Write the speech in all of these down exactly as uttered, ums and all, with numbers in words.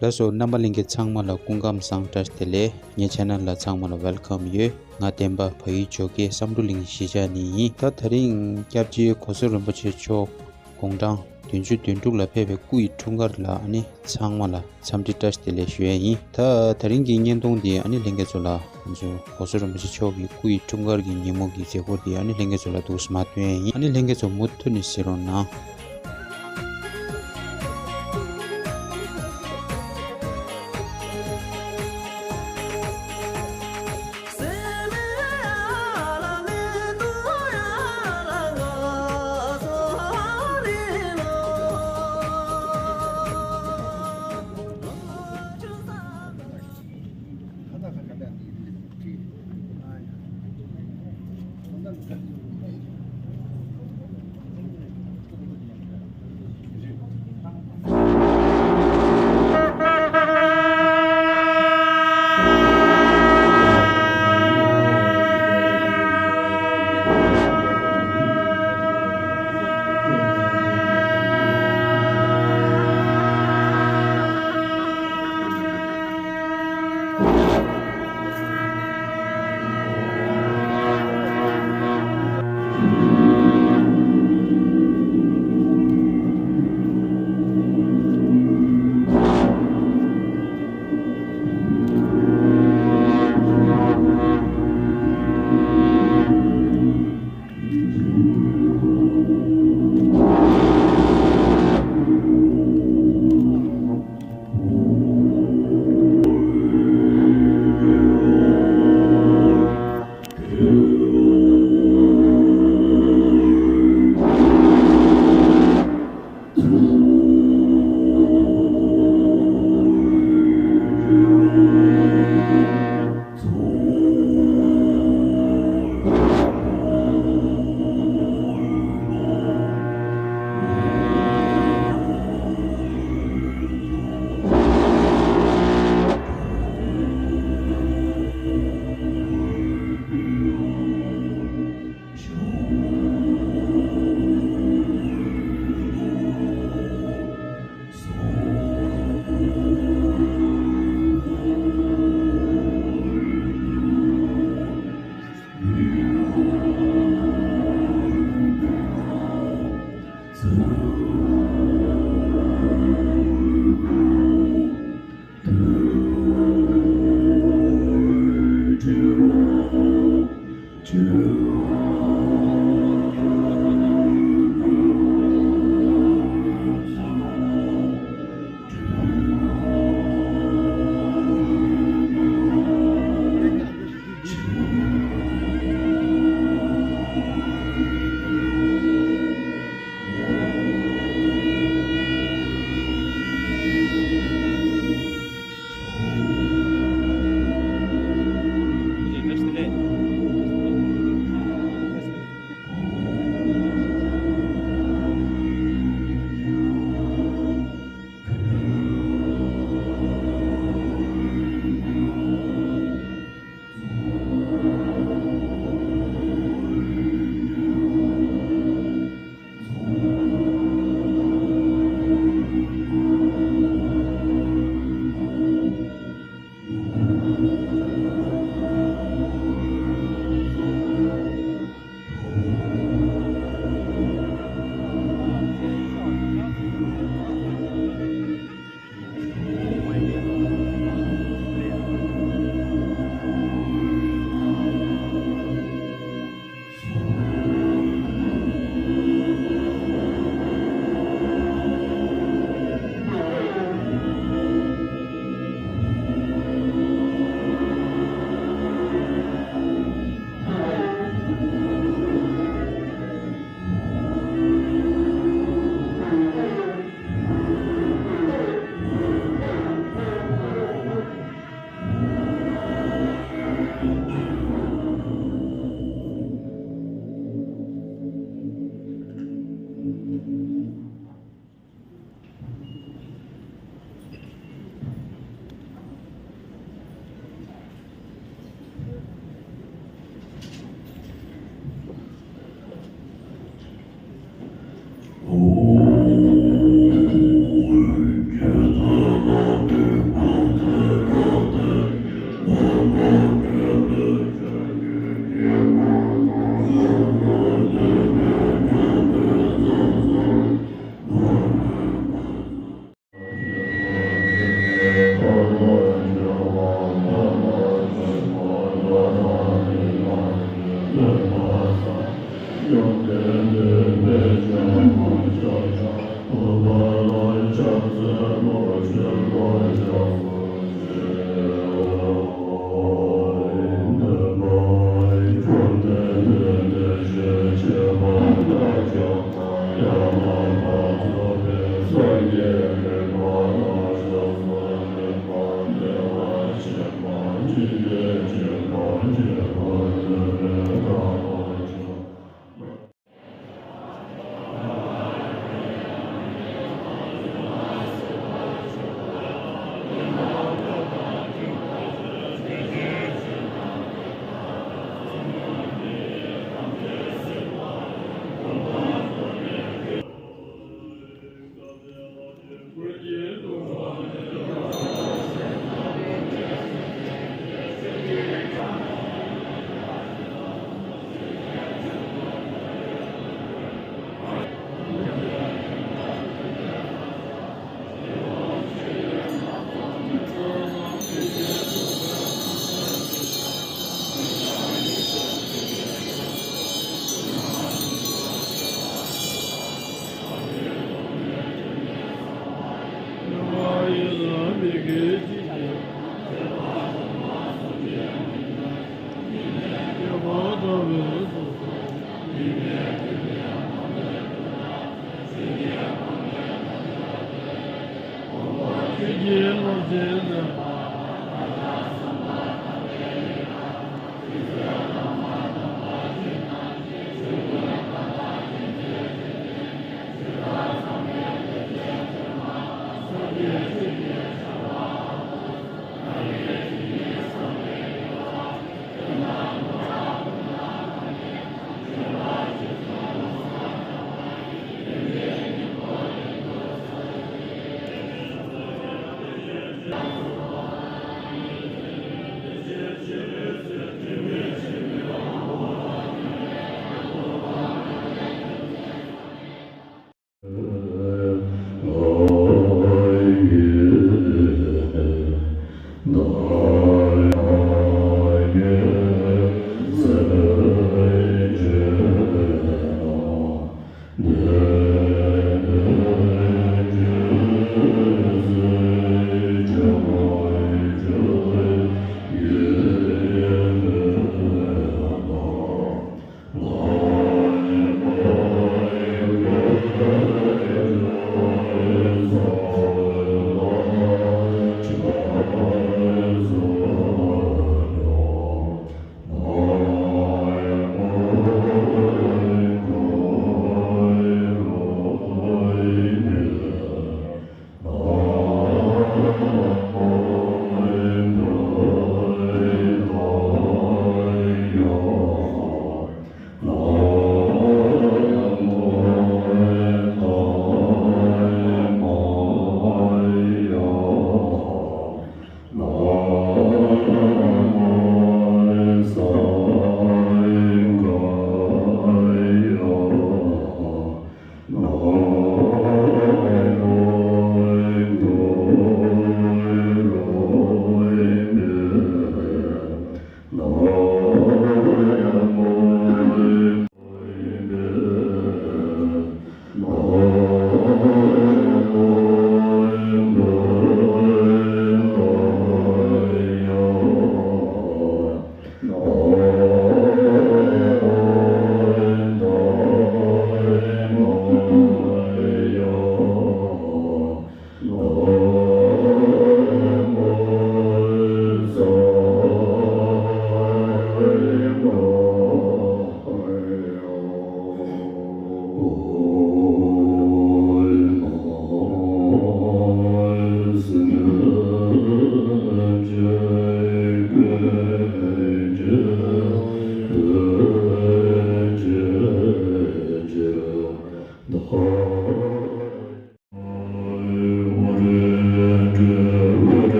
ལགས་སོ། རྣམ་པ་ལྷན་རྒྱས་ཚང་མ་ལ་སྐུ་ཁམས་བཟང་། བཀྲ་ཤིས་བདེ་ལེགས། ངའི་channel་ལ་ཚང་མ་ལ་welcome་ཡོད། ང་བསྟན་པ་བལ་ཡུལ་ཇོ་ཁྱི་བསམ་འགྲུབ་གླིང་གཞིས་ཆགས་ནས་ཡིན། ད་དེ་རིང་སྐྱབས་རྗེ་གོ་ས་རིན་པོ་ཆེ་མཆོག་དགུང་གྲངས་བདུན་ཅུ་དོན་དྲུག་ལ་ཕེབས་པའི་སྐུ་ཡི་འཁྲུངས་སྐར་ལ་ཨ་ནི་ཚང་མ་ལ་འཚམས་འདྲི་བཀྲ་ཤིས་བདེ་ལེགས་ཞུ་ཡས་ཡིན། ད་དེ་རིང་གི་བརྙན་ཐུང་འདི་ཨ་ནི་ལྷན་རྒྱས་ཚོ་ལ་ང་ཚོ་གོ་ས་རིན་པོ་ཆེ་མཆོག་གི་སྐུ་ཡི་འཁྲུངས་སྐར་གྱི་ཉིན་མོ་གི་མཛད་སྒོ་འདི་ཨ་ནི་ལྷན་རྒྱས་ཚོ་ལ་འདུག་སེ་མར་སྟོན་ཡས་ཡིན། ཨ་ནི་ལྷན་རྒྱས་ཚོ་མུ་མཐུད་ནས་གཟིགས་རོགས་གནང་།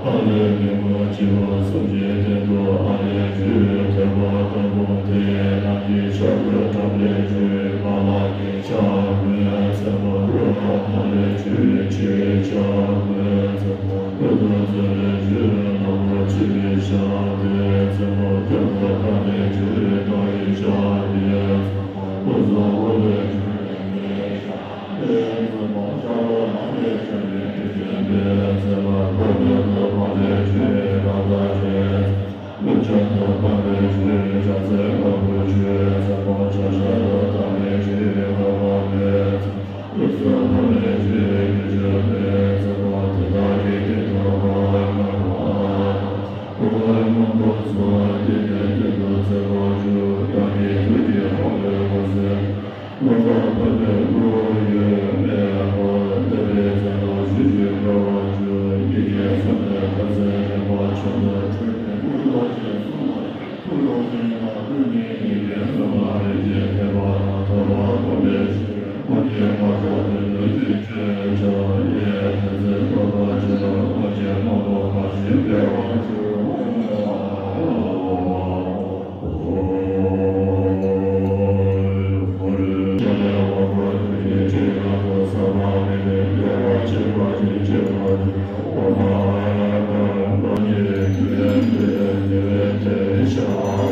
ཨ་ལས་ཉོན་མོངས་སྐྱེ་བ་གསུམ་གྱི་སྟེང་དུ་ཨ་ལས་བཅུ་ཐེག་པ་དང་པོ་དེ་རྣམས་ཀྱི་ཕྱག་རྒྱ་གྲངས་མེད་བཅུ་མ་ལགས་ཀྱི་ཕྱག་མེད་ཚེ་མ་ལྷོ་ཨ་ལས་བཅུ་ཆེ་བའི་ཕྱག་མེད་ཚེ་མ་ལྷོ་དང་ཚེ་ལས་བཅུ་ནག་པོ་ཆེ་བའི་ཕྱག་དེ་ཚེ་མ་ལྷོ་ཨ་ལས་བཅུ་དང་ཡི་ཕྱག་ཡི་ཚེ་མ་ལྷོ་ཚེ་མ་ལས་བཅུ་ནས་ཕྱག་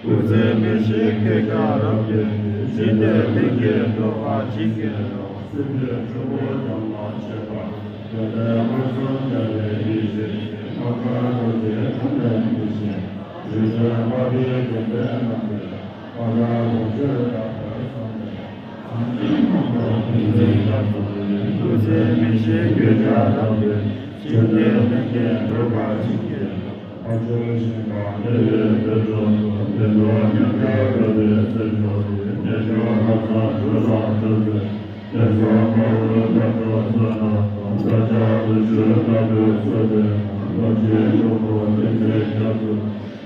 སྐུ་ཚེ་མི་ཤིགས་སྐྱེ་རྒ་རབ་ཏུ་བྱིན་ཏེ། ལྷུན་གྱིས་གྲུབ་པར་བྱིན་གྱིས་རློབས། སྲིད་པའི་འཁྲུལ་འཁོར་ཡོངས་ལ་ཆོད་པ། དེ་ལྟར་མངོན་སུམ་རྒྱལ་བའི་ཡེ་ཤེས་ཀྱིས། མ་འགགས་རྡོ་རྗེ་ཁྲ་ལན་འདི་བཞིན། རིགས་ལྡན་དམག་གི་རྒྱལ་པོའི་རྣམ་པར། མ་འགགས་ལོངས་སྤྱོད་རྣམ་པར་སངས་ཏེ། སངས་རྒྱས་ཀུན་འགོག་ཏིང་འཛིན་རྒྱ་མཚོ་ལས། སྐུ་ཚེ་མི་ཤིགས་སྐྱེ་རྒ་རབ་ཏུ་བྱིན་ཏེ། ལྷུན་གྱིས་གྲུབ་པར་བྱིན་གྱིས་རློབས། ཕ་ཆོས་ཞིང་ཁམས་བདེ་བའི་དཔལ་འབྱོར་དུ། བདེ་སྟོང་ཉམས་དགའ་དགའ་བའི་རྩེར་འཇོག་སྟེ། རྣལ་འབྱོར་ལྷ་ཚངས་སྤྲུལ་པ་སྤྲུལ་པའི། དེ་ཚོགས་དཔའ་བོས་བདག་སྐྱོང་བསོད་ནམས་དང་། བདག་ཅག་བདུད་ཕྱོགས་དགྲ་བོའི་གསོད་པའི་ངང་། ལོངས་སྤྱོད་ཀུན་འགོག་ཏིང་འཛིན་རྒྱ་མཚོ།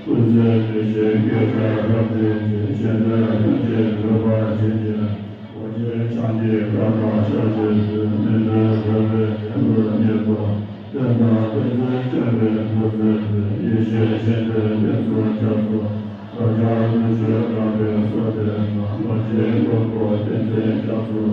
སྐུ་ཚེ་མི་ཤིགས་སྐྱེ་རྒ་རབ་བརྟན་ཅིང་། བཞེད་དོན་ལྷུན་གྱིས་འགྲུབ་པར་བྱིན་གྱིས། རྡོ་རྗེ་འཆང་གི་བཀའ་དང་ཕྱག་རྒྱའི་ཚུལ། སྨིན་གྲོལ་འཁོར་བའི་རྒྱན་དུ་བསྙེགས་པ། རྟེན་དང་བརྟེན་ཚུལ་སྤྱོད་པའི་མཐུ་རྩལ་ཏེ། ཡེ་ ཞེས་བཤད་པའི་ལན་ཚུལ་ལྕགས་སོ། བདག་ཅག་ཀུན་སྤྱོད་རང་གི་བསོད་བདེ་ན། མ་སྐྱེས་ཀུན་ཏུ་བསྟན་འཛིན་ལྕགས་སོ།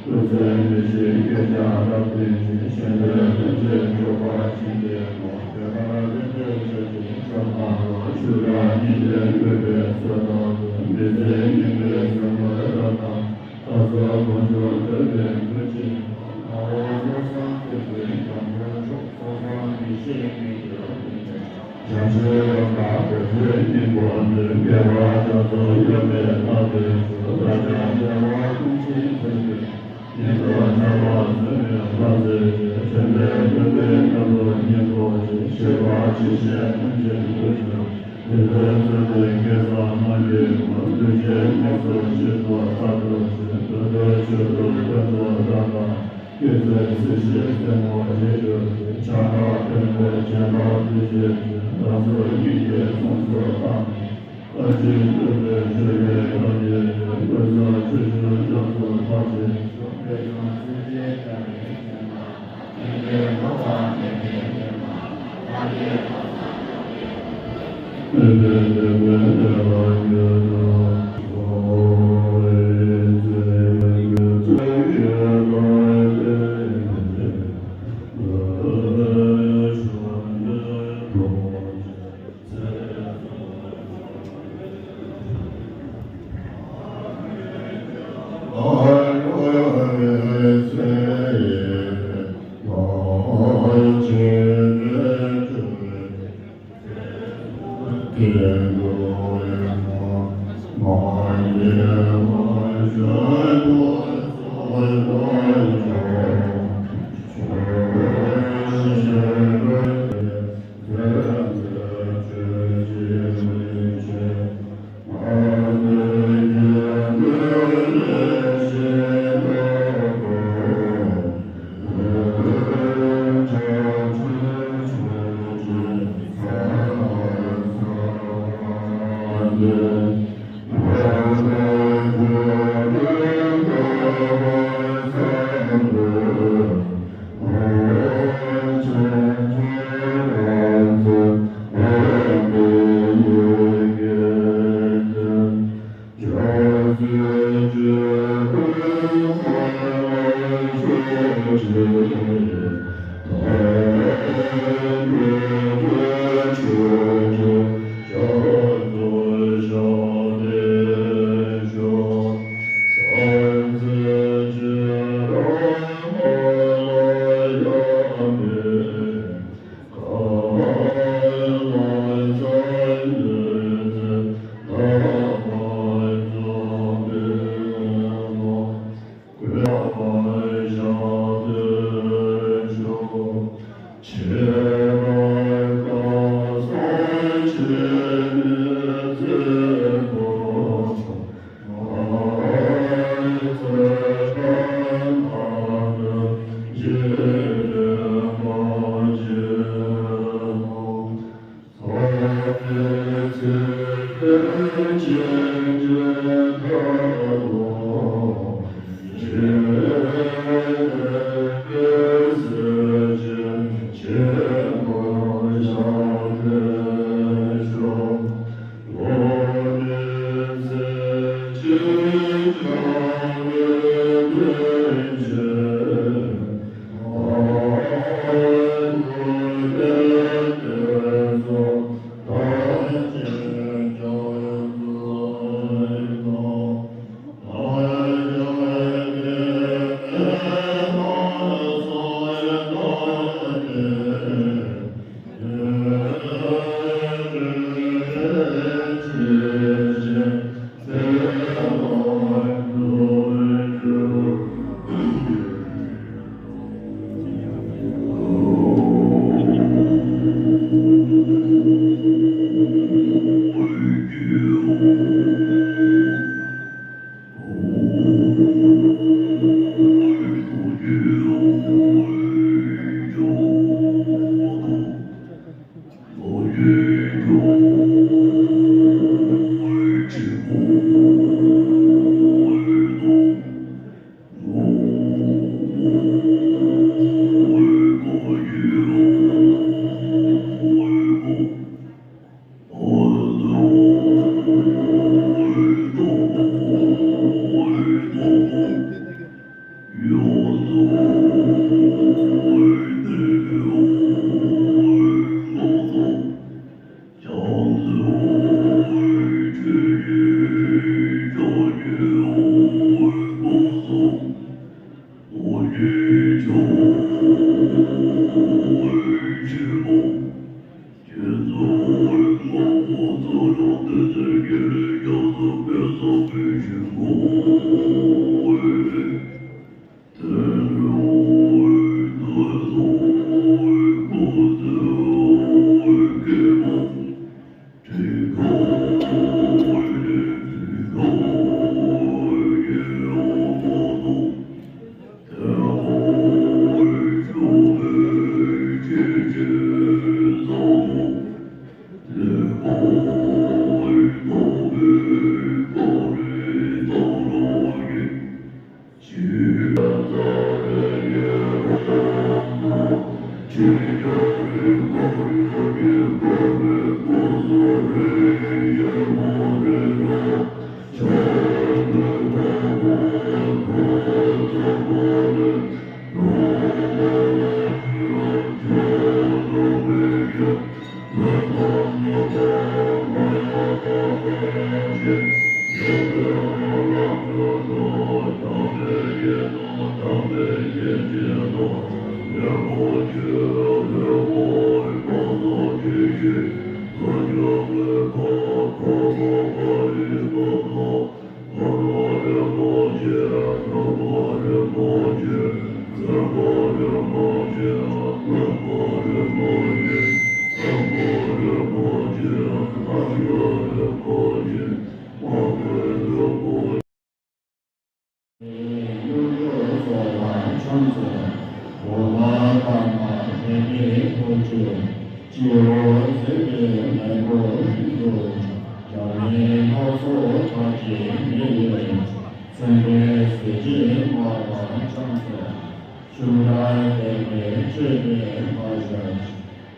ཀུན་སེམས་མི་ཤེས་སྐད་ཀྱང་རབ་བསྟན་ཅིང་། གཞན་ལས་ལྷན་ཅིག་འཇུག་པར་བྱིན་གྱིས་རློབས། དེ་ལྟར་ལྷན་ཅིག་སྤྱོད་ཅིང་སྐྱོང་བ་ལ། ཆོས་རང་ཉིད་ལས་འོད་པའི་ཚོགས་རྣམས་སུ། མི་ཟད་སྙིགས་མའི་ཟེར་མ་རབ་རྣམས། ལྟ་ས་དཀོན་མཆོག་འདོད་པའི་མགོན་ཆེན་པོ། ངོ་བོ་ཚོགས་བསགས་ཐེག་པའི་རྒྱ་མཚོ་མཆོག་ཚོགས་བསགས་མི་ཤེས་མི་འགྱུར་ལྷུན་གྱིས་གྲུབ། བྱང་ཆུབ་ལམ་རྣམས་བོད་ཆོས་སྙིང་པོ་འདོད། དགེ་བ་རྒྱ་མཚོ་གཡོ་མེད་ལག་ཏུ་ཞུགས། བདག་ཅག་བདེ་བ་ཀུན་བྱེད་ཕུན་ཚོགས་ཉིད་དུ་ཐར་པར་བརྩོན་པའི་ལྷ་རྫས་ཆེ། དྲན་པས་བསྟོད་པའི་རྣམ་རོལ་སྙན་པོ་ཆེ། བཞད་པ་ཇི་བཞིན་སྔོན་བཞིན་འགྲུབ་ཤོག། དེ་ལྟར་བརྩོན་འགྲུས་དགེ་རྩ་རྣམས་ཀྱིས་བསྔོས། གདུལ་བྱའི་དམིགས་སུ་ཆེད་དུ་མཐར་ཐུག་ཕྱིན། འདོད་པའི་ཆོས་སྒྲུབ་དོན་དུ་བདག་དང་། སྐྱེད་ཚལ་སྲིད་ཞིའི་རྩེ་མོར་རྗེས་གྱུར་ཅིང་། ཕྱག་ན་པཎ་ལས་བྱོན་པ་འདི་ཕྱིར་བྱོན། བདག་སོགས་སྙིང་རྗེའི་མཚུངས་སུ་བཏང་ནས། ཨ་ཙི། བསྟོད་པའི་མཆོད་པའི་བདག་ཉིད་ཡོད། ཀུན་བཟང་ཆོས་སྐྱོང་རྒྱ་མཚོ་མཐར་ཕྱིན་ཤོག།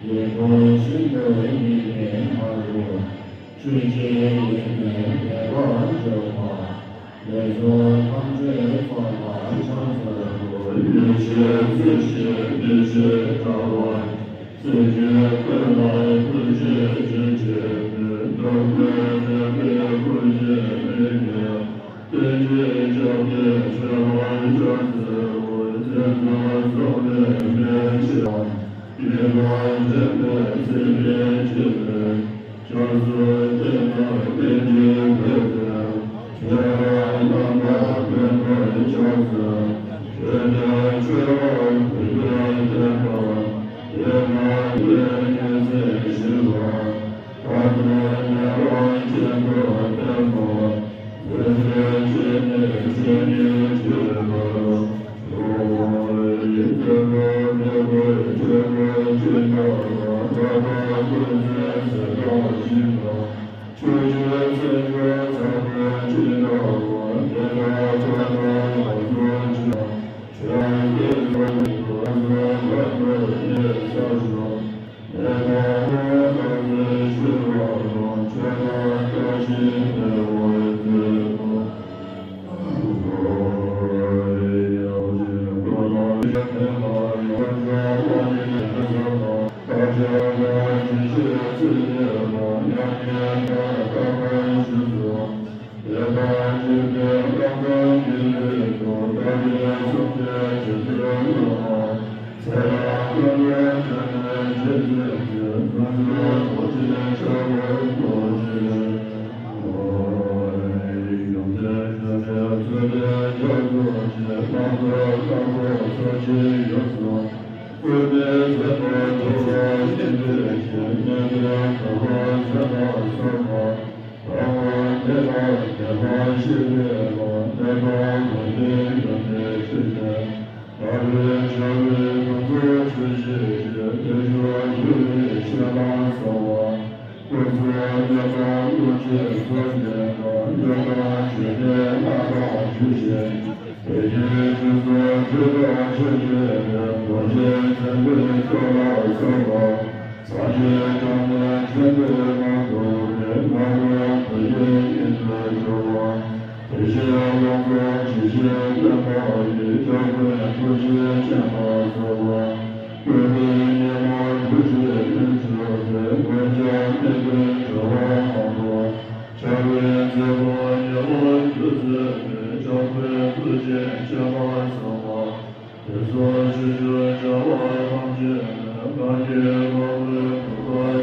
ཡི་གེ་ཤིན་ཏུ་ཉི་མའི་མ་རུ། ཆོས་ཀྱི་ཡིད་ཀྱིས་དད་པ་སྐྱོབ་པ། ལས་ཚོགས་ཐམས་ཅད་ཚོགས་ལ་ཕྱག་འཚལ་ལོ། ཡེ་ཤེས་རྩེ་ཤེས་མི་ཤེས་དྲ་བ། སྲིད་ཞིའི་ཀུན་ལ་ཐུགས་རྗེ་ཆེན་པོས་མི་འདོར་མི་འདོར་བའི་སྐུ་བཞི་ལས་ཀྱི། ལྟོས་བཅས་སྐྱབས་ཀྱི་མཆོད་པ་སྦྱར་མཛད་པ། རྗེ་བཙུན་བསམ་ཡས་མན་ཆད་པ། ཡིད་ལ་དྲན་པས་བརྩེ་བའི་བཅུད་ལས། སྐྱབས་སུ་བསྟེན་ན་ལས་འབྲས་འཕེལ་ཏེ། ཁྱེད་རང་རྣམ་པར་ཕན་པར་ཤོག་ཟེར། ཆོས་ཀྱི་མཆོད་པ་ཕུལ་བའི་བསྟན་པ། དེ་ན་ཡེ་ཉི་ཚེ་ཞི་བ། ཐར་པའི་ཉེ་བར་ཆེད་དུ་བསྟན་པ། འཛིན་པའི་ཆོས་ནི་ཆོས་ཉིད་ཆེས་པར་ཤོག། ཡིད་བདེ་བའི་དེ་ནས་ཆོས་ཀྱི་སྤྱོད་པ་ལ་ད་ལྟ་ཀུན་གསལ་ཟེར་བ་ཞིག་དང་། ཆོས་ཀྱི་སེམས་ཤུགས་ཚང་བའི་ཕྱིར་ན་དེ་ལ་ད་ལྟ་ང་ཚོ་ཆོས་ཆོས་ཀྱི་སེམས་ཤུགས་ཚང་བའི་ཕྱིར་ན་ང་ཚོ་ལ་ཡོད་ས་ཞོག།